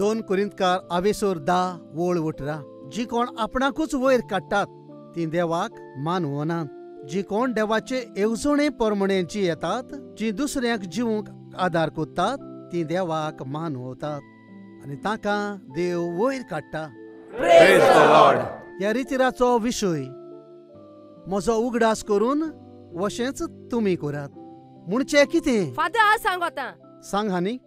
2 कोरिंतकार आवेसोर 10 वोळ 18। जी कोण आपणाकूच वयर काडटात ती देवाक मानवनात। जी कोण देवाचे येवजणे प्रमाणे जी येतात, जी दुसऱ्यांक जिवूंक आदार कोत्तात ती देवाक मानवतात आनी तांकां देव वयर काडटा। ह्या रितिराचो विशय म्हजो उगडास करून वशेंच तुमी करात म्हणचे कितें? फादर हांव सांगता। सांग हानी।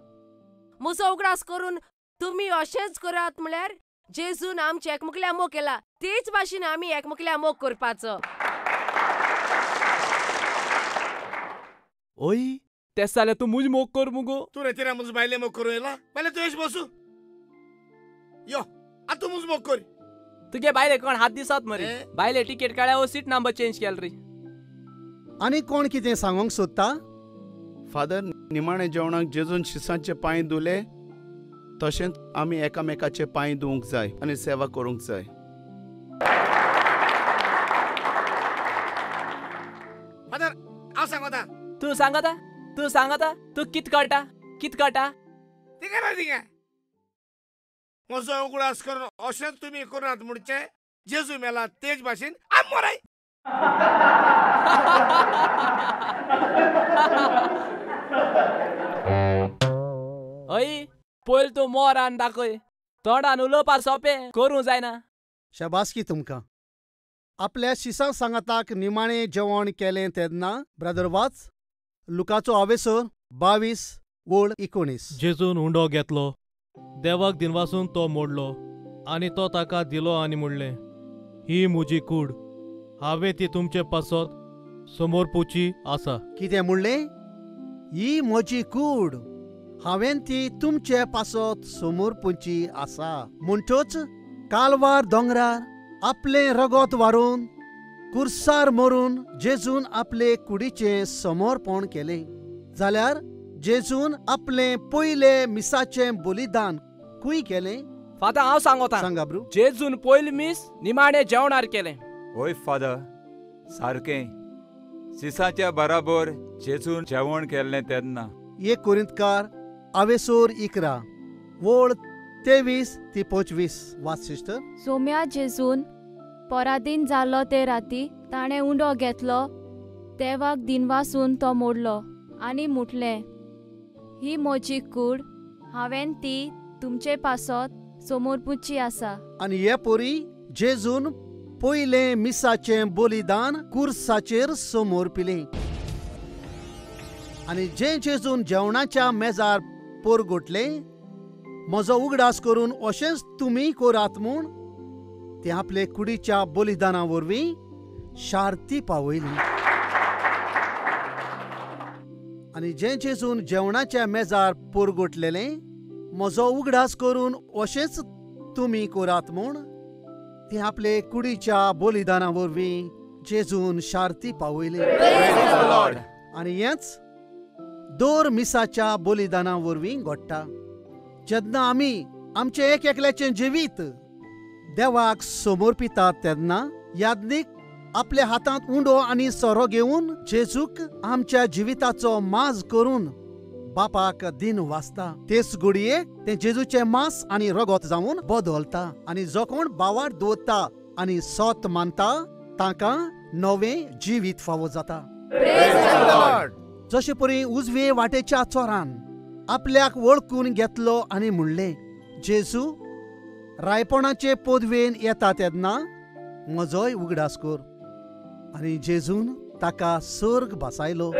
म्हजो उगडास करून तुमी अशेंच करात म्हळ्यार जेजून आमचे एकमुकल्या मोग केला तेच भाशेन आमी एकमुकल्या मोग करपाचो। ओय तेस जाल्यार तूं मुज मोग कर मुगो। तूं रेतिरा मुज बायले मोग करूं येला? बायले तूं एश बसू यो आतां तूं मुज मोग कर। तुगे बायले कोण हात दिसात मरे? बायले टिकेट काड्या वो सीट नंबर चेंज केल रे। आनी कोण कितें सांगूंक सोदता? फादर, निमाणे जेवणाक जेजून शिसांचे पांय धुले तशेंच आमी एकामेकाचे पांय धुवंक जाय आनी सेवा करूंक जाय। फादर हांव सांगता। तूं सांगता? तूं सांगता? तूं कित कळटा? कित कळटा? थिंगा ना थिंगा म्हजो उगडास करून अशेंच तुमी करात म्हणचे जेजू मेला तेच भाशेन आम मोराय। हय पयल तूं मोर आनी दाखय, तोंडान उलोवपा सोंपें करूं जायना। शाबासकी तुमकां। आपल्या शिसां सांगाताक निमाणें जेवण केलें तेन्ना ब्रदर वाच लुकाचो आवेसर 22 वोळ 19। जेजून उंडो घेतलो, देवाक दिनवासून तो मोडलो आनी तो ताका दिलो आनी म्हणलें, ही म्हजी कूड, हांवें ती तुमचे पासत समर्पुची आसा। कितें म्हणलें? ही म्हजी कूड, हांवें ती तुमचे पासत समर्पुची आसा। म्हणटच कालवार दोंगरार आपलें रगत वारून कुर्सार मरून जेजून आपले कुडीचें समर्पण केलें। जाल्यार जेजून आपलें पयलें मिसाचें बलिदान खंय केलें? फादर हांव सांगता। सांगा ब्रू। जेजून पयलें मीस निमाणें जेवणार केलें। हय फादर, सारकें। सिसाच्या बराबर जेजून जेवण केल्लें तेन्ना। 1 कोरिंतकार आवेसोर 11 वोळ 23 ते 25 वाच सिस्टर। सोम्या जेजून पराधीन जालो ते राती ताणें उंडो घेतलो, देवाक दिनवासून तो मोडलो आनी म्हटलें, ही म्हजी कूड, हांवें ती तुमचे पासत समर्पुची आसा। आनी हे पोरी जेजून पयलें मिसाचें बलिदान कुर्साचेर समर्पिलें आनी जें जेजून जेवणाच्या मेजार पोरगोटलें म्हजो उगडास करून अशेंच तुमी करात म्हूण ते आपले कुडीच्या बलिदाना वरवीं शार्ती पावयली। आनी जें जेजून जेवणाच्या मेजार पोरगोटलेलें म्हजो उगडास करून अशेंच तुमी करात म्हूण ते आपले कुडीच्या बलिदाना वरवीं जेजून शार्ती पावयली। आनी हेंच दर मिसाच्या बलिदाना वरवीं घडटा। जेन्ना आमी आमचें एक एकल्याचें जिवीत देवाक समर्पितात तेन्ना याज्ञीक आपल्या हातांत उंडो आनी सोरो घेवन जेजूक आमच्या जिविताचो माज करून बापाक दिन वाचता। तेच घडयेक तें जेजूचें मांस आनी रगत जावन बदलता आनी जो कोण बावार दवरता आनी सत मानता तांकां नवें जिवीत फावो जाता। जशे परी उजवे वाटेच्या चोरान आपल्याक वळखून घेतलो आनी म्हणलें, जेजू रायपणाचे पदवेन येता तेन्ना म्हजोय उगडास कर। आनी जेजून ताका सर्ग भासायलो।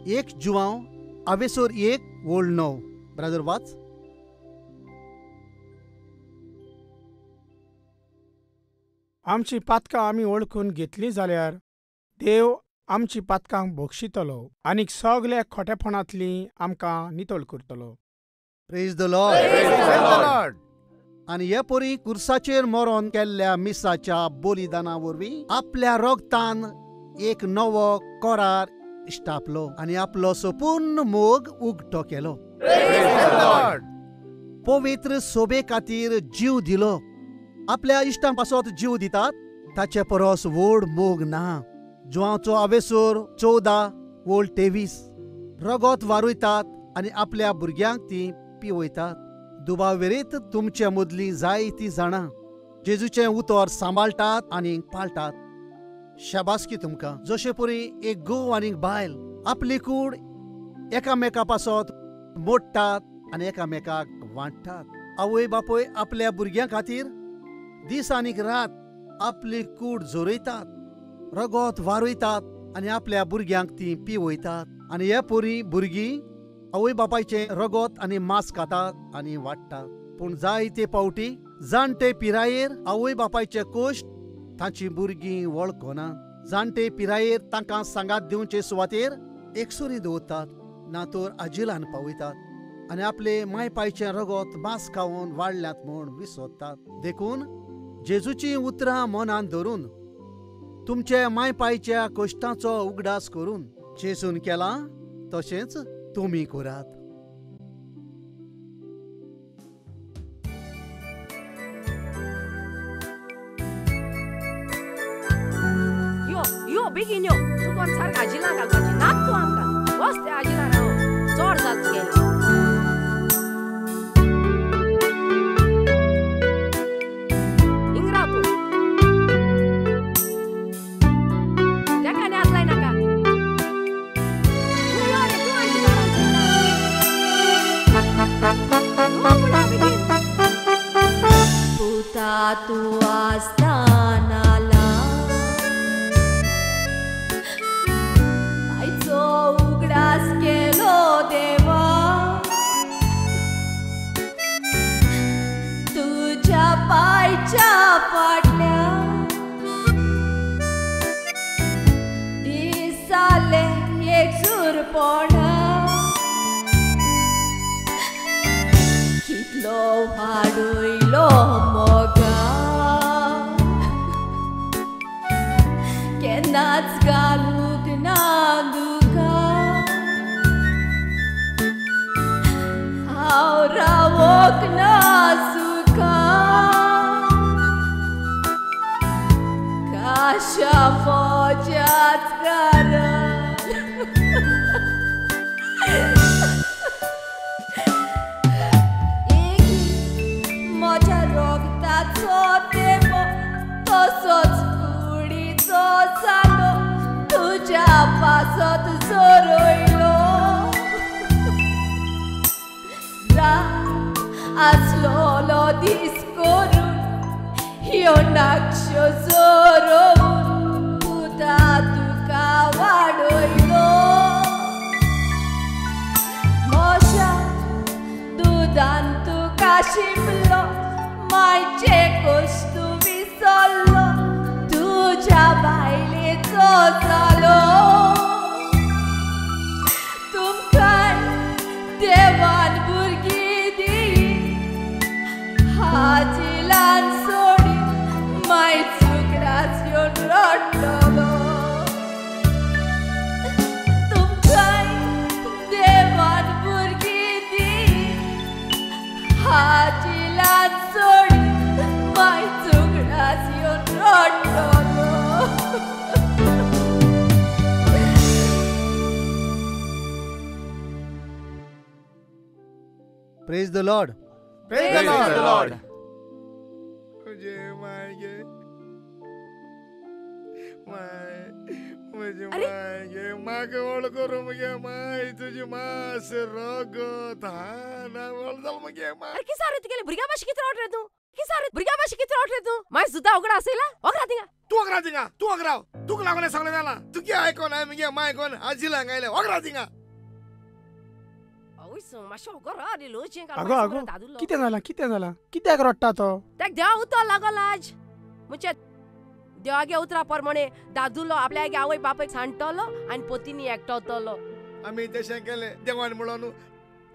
1 जुवांव आवेसोर 1 वोळ 9 ब्रदर वाच। आमची पातकां आमी वळखून घेतली जाल्यार देव आमची पातकां बक्षितलो आनी सगल्या खोटेपणांतली आमकां नितळ करतलो। Praise the Lord. आनी हे परी कुर्साचेर मरोन केल्ल्या मिसाच्या बलिदाना वरवीं आपल्या रगतान एक नवो करार इश्टापलो आनी आपलो संपूर्ण मोग उगटो केलो। पवित्र सोबे खातीर जीव दिलो। आपल्या इश्टां पासत जीव दितात ताचे परस व्हड मोग ना। जुवांचो आवेसोर 14 वोळ 23 रगत वारयतात आनी आपल्या भुरग्यांक ती पिवयतात. दुबाव वेरीत तुमचे मदलीं जायतीं जाणां जेजूचें उतर सांबाळटात आनी पाळटात. शाबासकी तुमकां. जशे परी एक घोव आनी बायल आपली कूड एकामेका पासत मोडटात आनी एकामेकाक वांट्टात. आवय बापूय आपल्या भुरग्यां खातीर दीस आनी रात आपली कूड जोरयतात, रगत वारयतात आनी आपल्या भुरग्यांक ती पिवयतात. आनी हे पोरी भुरगीं आवय बापायचें रगत आनी मांस खातात आनी वाडटात. पूण जायते फावटी जाणटे पिरायेर आवय बापायचे कोश्ट तांची भुरगीं वळखना. जाणटे पिरायेर तांकां सांगात दिवचे सुवातेर एकसुरी दवरतात, ना तर आजिलान पावयतात आनी आपले माय पायचें रगत मांस खावन वाडल्यात म्हूण विसरतात. देखून जेजूचीं उतरां मनान धरून तुमचे माय पायच्या कश्टांचो उगडास करून जेजून केलां तशेंच तुमी करात. यो यो बेगीन यो, तुका सारकें आजिलां घालपाची नाक तूं आमकां. वच ते आजिलां राव, चड जाल तुगेलें. तू आसतानाला आयचो उगडास केलो देवा, तुझ्या पायच्या फाटल्या दिसाले एक सुरपणा, कितलो वाडयलो मोगा केन्नाच घालूंक ना दुकां, हांव रावोंक ना सुखां, काशा म्हज्याच घरान. म्हज्या रगताचो तेंपो तसोच कुडीचो जालो, तुज्या पासत जोरयलो. रात आसलोलो दीस करून ह्यो नाकश्यो जोरोवन पुता तुका वाडयलो. म्हज्या दुदान तुका शिंपलो, मायचे कोश्ट विसरलो, तुज्या बायलेचो जालो. तुमकां देवान भुरगीं दी हाजिलान सोडी, माय चुकडास येवन रडटलो. तुमकां देवान भुरगीं दी हाजिलान सोडी, माय चुकडास येवन रडटलो. Praise the Lord. Praise the Lord. म्हजे my गे my, म्हजे my गे, म्हाका व्हड करूं मगे my, तुजी मास रगत हान व्हड जाल मगे my. अरे कितें रे तुगेलें भुरग्यां भाशेन कितें रडटा रे तूं? कितें रे भुरग्यां भाशेन कितें रडटा रे तूं? माय सुद्दां उगडा आसयला वगरा थिंगा. तूं वगरा थिंगा, तूं वगराव, तुका लागून सगळें जालां. तुगे आयकोन हांवें मगे my कोन आजिलांक आयलें वगरा थिंगा. आगो आगो कितें जालां कितें जालां कित्याक रडटा तो? ताका देवा उतर लागलो आज. म्हणजे देवागे उतरा प्रमाणे दादुलो आपल्यागे आवय बापायक सांडटलो आनी पोतीनी एकटवतलो. आमी तशें केलें देवान म्हणून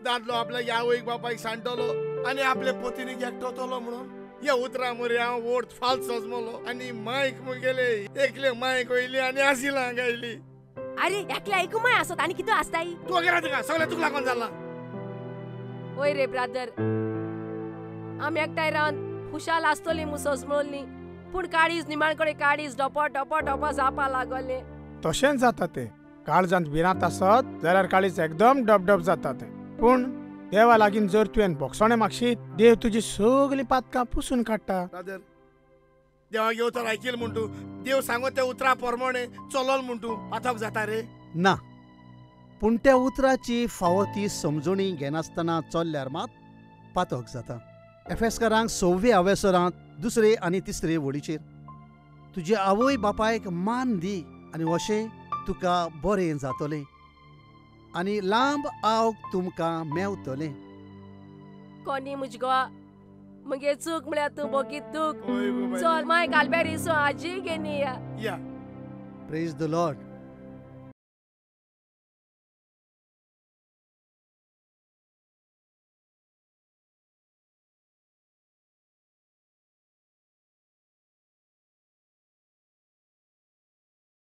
दादलो आपल्यागे आवयक बापायक सांडटलो आनी आपले पोतीनीक एकटवतलो म्हणून. ह्या उतरां मरे हांव वोट फाल्स सजमलो आनी मायक मुगेले एकले मायक वयली आनी आसिलांक आयली. अरे एकले आयकू माय आसत आनी कितें आसताय? तूं वगैरे थिंगा सगळें तुका लागून जालां. वय रे ब्रादर, आमी एकठांय रावन खुशाल आसतली म्हूण सोजमोल्ली, पूण काळीज निमाण कडेन काळीज डोपो डोपो डोपो जावपा लागोलें. तशेंच जाता तें, काळजांत भिरांत आसत जाल्यार काळीज एकदम डबडब जाता तें. पूण देवा लागीं जर तुवें बोगसोणें मागशीत, देव तुजी सगळीं पातकां पुसून काडटा. ब्रादर, देवागे उतर आयकील म्हूण तूं, देव सांगो त्या उतरा प्रमाणे चलोल म्हूण तूं पातक जाता रे? ना, पूण त्या उतराची फावो ती समजणी घेनासतना चल्ल्यार मात पातक जाता. एफेसकारांक 6व्या अवेसरांत 2रे आनी 3रे वळीचेर, तुजे आवय बापायक मान दी आनी अशें तुका बरें जातलें आनी लांब आवक तुमकां मेवतलें. कोनी मुज गोवा मगे चूक म्हळ्यार तूं बोगीत दूख. चल माय कालबेरी सो आजी घेनी या. प्रेज the Lord.